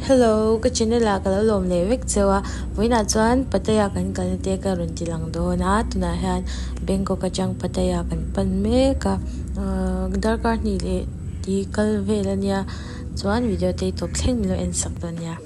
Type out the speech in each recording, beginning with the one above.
Hello ka channel ah ka lo lawm leh vek cheu a vawiinah chuan Pattaya kan kalna te ka rawn ti lang dawn a tunah hian Bangkok atang Pattaya kan pan mek a ahh darkar hnih leh tih kal vel a nia chuan video te hi tawp thleng min lo en sak dawn nia.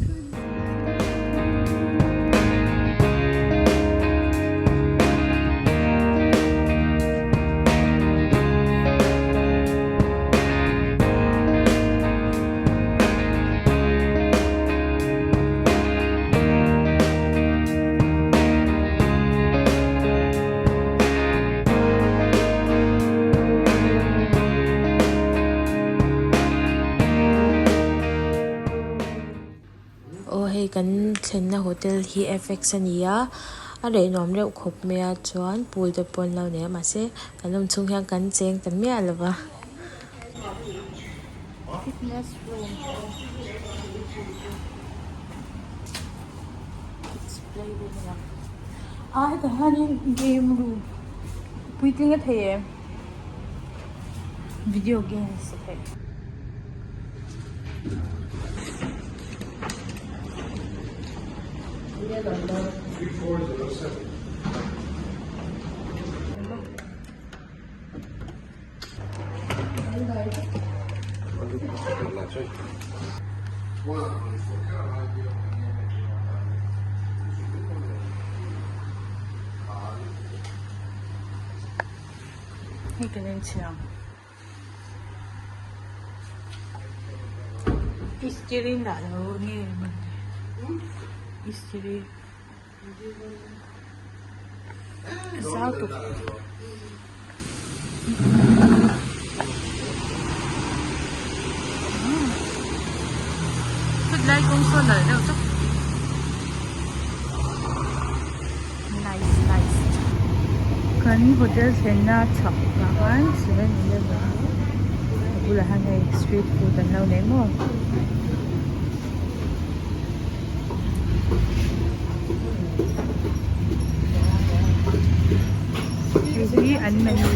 Aw hei kan thlenna hotel hi FX a ni a a reh nuam reuh khawp mai a chuan pool te pawh an lo nei a mahse kan awm chhung hian kan cheng ta miah lo va. Fitness room kids play room a lang a hetah hianin game room puitling a thei em video games a theih. Hei kan en chhin ang istiri lah lo nge istiri. Zau tuk. Thut lai kawng saw nalh deuh tak. Nice nice. Kan hotel thlenna chhak ah khan 7-eleven a bulah hian hei street food an lo nei maw. Hei hi an menu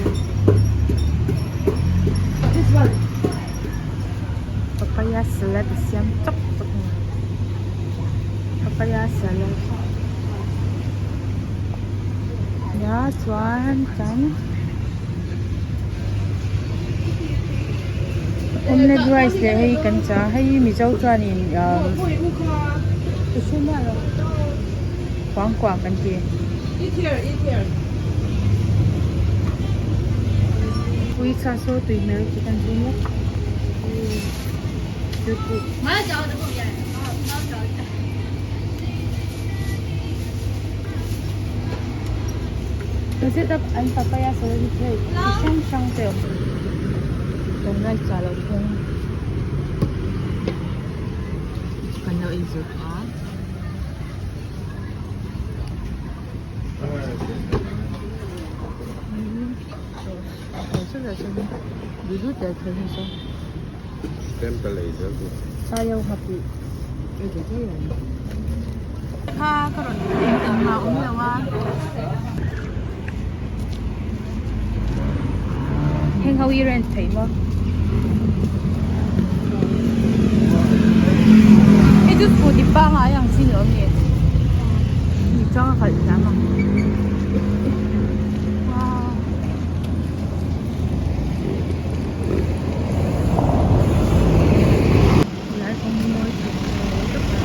papaya salad a siam chawp chawp a ni papaya salad nia chuan kan Omelette rice leh hei kan cha hei mizo chuanin umm kuangkuah kan ti. Uicha saw tui hmel chu kan zui mek. Ka zet a an papaya salad hi chu hei chi hrang hrang te a awm kan rice chah loh phung kan lo ei zo tawh a. Kha ka rawn engmah awm lo a. Heng ho hi rent theih maw? Hei chu scooty pangngai ang chi ni awm ni? Mi chuang a khalh thiam ang. Wow. Lai kawng mawi thei tak tak a.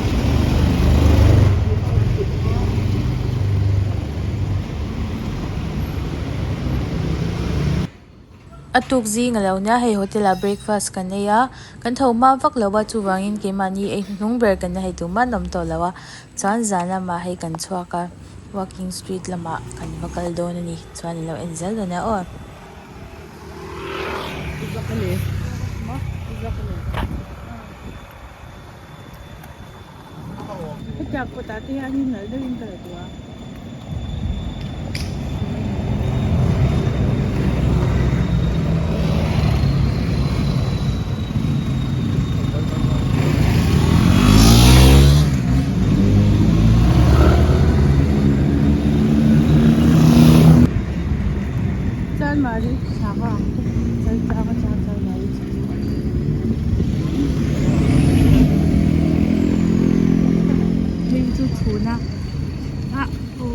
A tuk zing a lo nia hei hotel ah breakfast kan ei a kan tho hma vak lo a chuvangin keimahni ei hnuhnung ber kan la hei tum a an awm tawh lo a chuan zan lamah hei kan chhuak a walking street lamah kan va kal dawn a ni chuan in lo en zel dawn nia aw. Hetiang kawtah te hianin nalh deuhin ka la duh a. Chalmari chhak a ang tawp chaltlang atanga chalmari chhak. Chhuna ah aw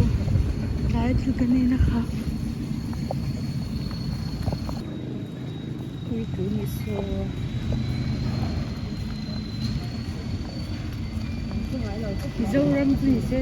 tlaia thil kan ei na kha tui tui ni saw Mizoram chu ni se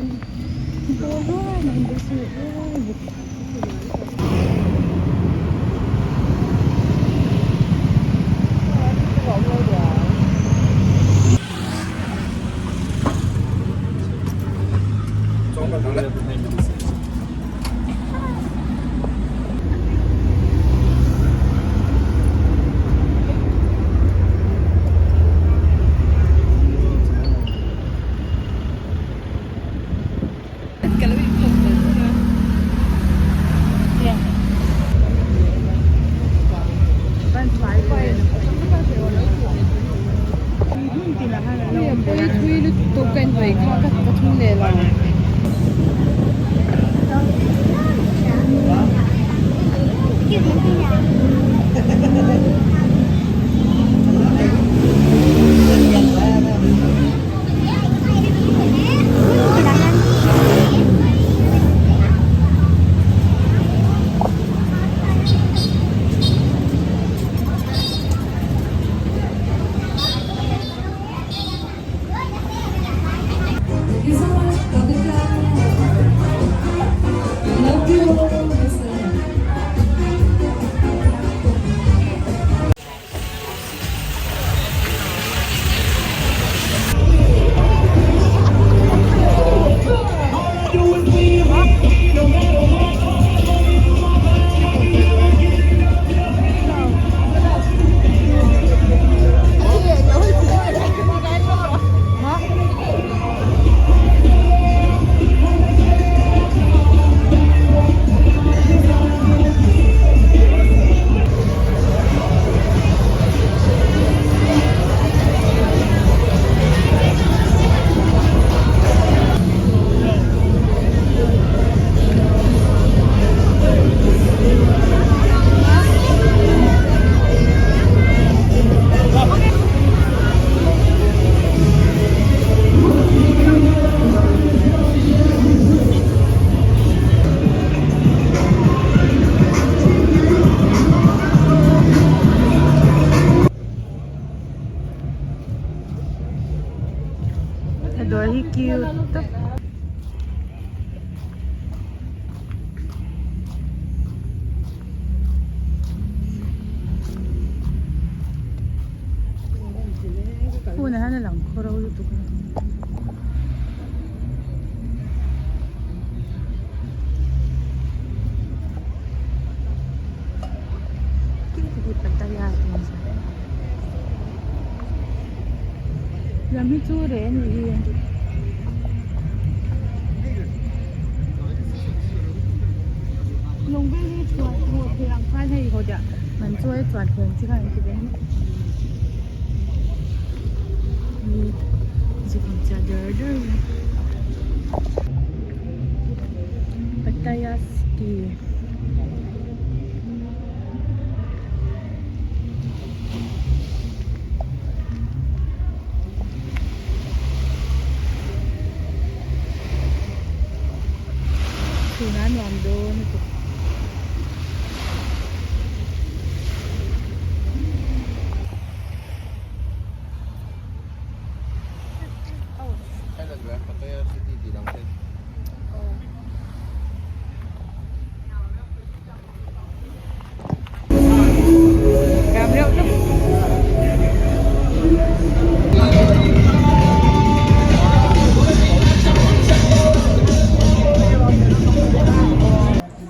A dawr hi cute tawp. Phone ah hian a lang khaw ro lutuk a. Pattaya tih a ni. Lam hi chu reh a nih hi. Lawng vel hi chuan hmuh theih ang khan hei haw diah man chu a chuan theih ang chi khan an ti ve a ni. Zuk in chiah der der mai. Pattaya city. Chhunah nuam dawn a tuk.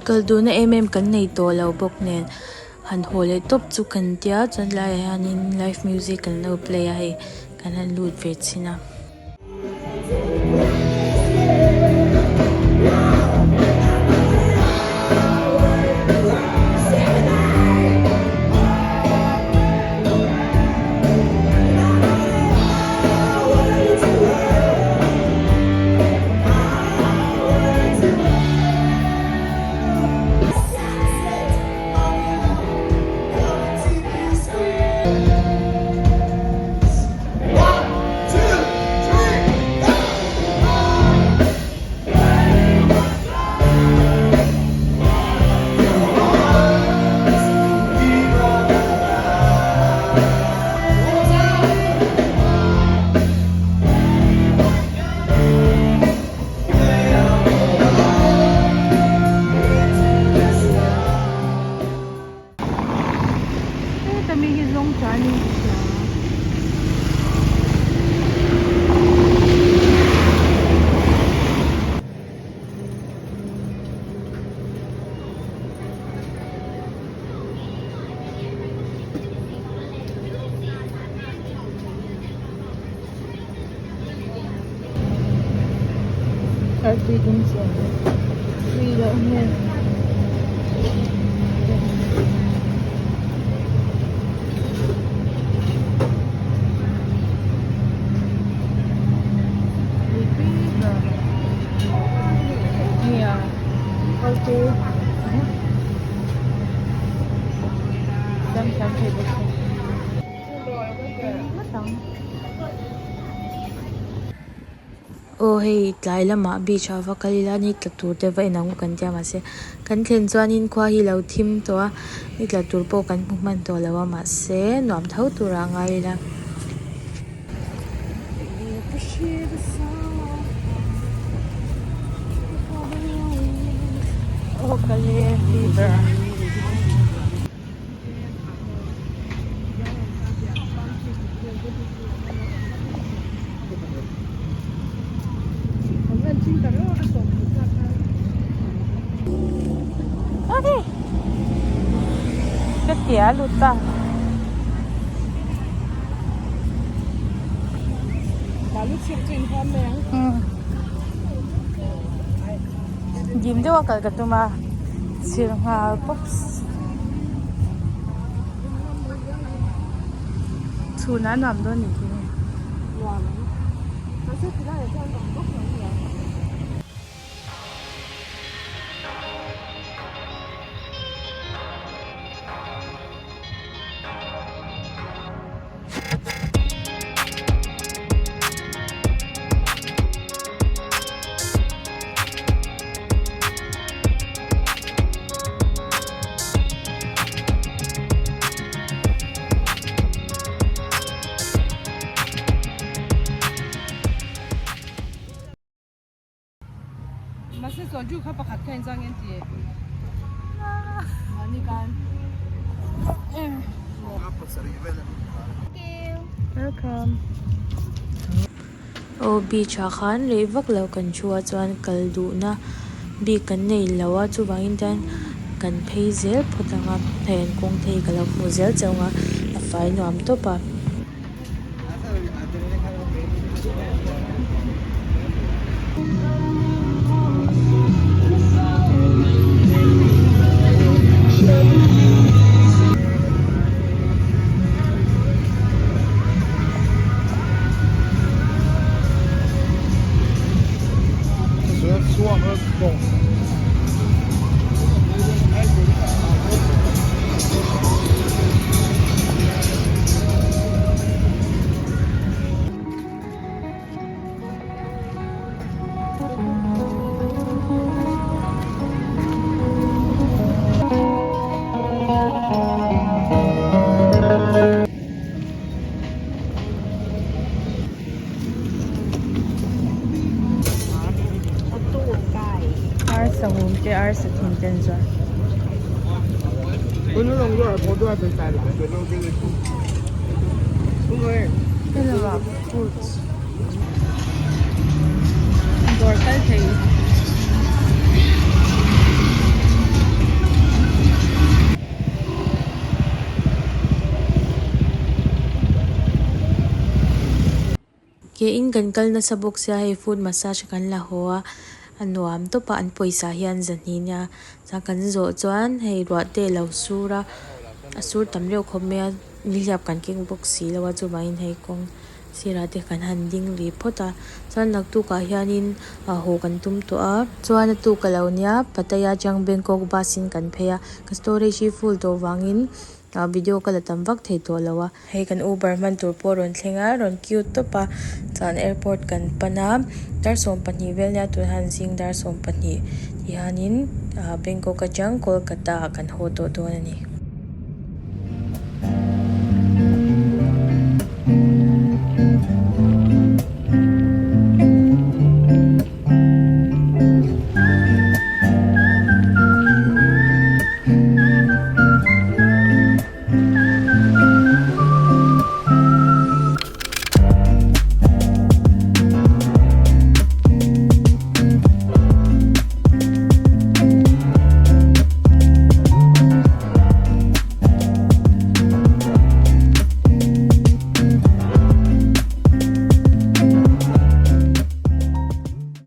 Kal duhna em em kan nei tawh lo bawk nen han haw leh tawp chu kan tia chuan laiah hianin live music an lo play a hei kan han lut ve chhin a. tha a ni ka hria. Artui dum chi a ni tui loh hmel ei tui ber nia artui siam thiam thei bawk se tui ngawt ang. Aw hei tlai lamah beach ah va kal ila ni tla tur te va en ang u kan tia mahse kan thlen chuanin khua hi lo thim tawh a ni tla tur pawh kan hmu hman tawh lo a mahse nuam tho turah a ngai ila. Aw ka le fever. Ka ke a lut ta. Dim deuh a kal ka tum a chhir nghal pawp. Chhun a nuam dawn ni khi. Nuam ang. Mahse tilaiah chuan awm bawk lo nia. Mahse chuan ju kha pakhat kha inzang en ti mahni khan Welcome. Aw beach ah khan rei vak lo kan thu a chuan kal duhna bik kan nei lo a chuvangin chuan kan phei zel phawt ang a hei an kawng te hi ka lo hmuh zel chauh ang a a fai nuam tawp a. Ar sahum te ar sathin te an zuar. Hello fruits dawr kal thei. Ke in kan kal nasa bawk sia hei foot massage kan la haw a a nuam tawp a an pawisa hian zahnih nia chuan kan zawh chuan hei ruah te a lo sur a a sur tam reuh khawp mai a nihliap kan keng bawk si lo a chuvangin hei kawng sirah te kan han ding rih phawt a chuan naktuk ah hianin haw kan tum tawh a chuan a tuk a lo nia Pattaya atang Bangkok bus in kan phei a ka storage hi full tawh vangin ah video ka la tam vak thei tawh lo a hei kan uber hman tur pawh a rawn thleng a rawn cute tawp a chuan airport kan pan a dar 12 vel nia tunah hian zing dar 12 tihianin ah Bangkok atang Kolkata ah kan haw tawh dawn a ni.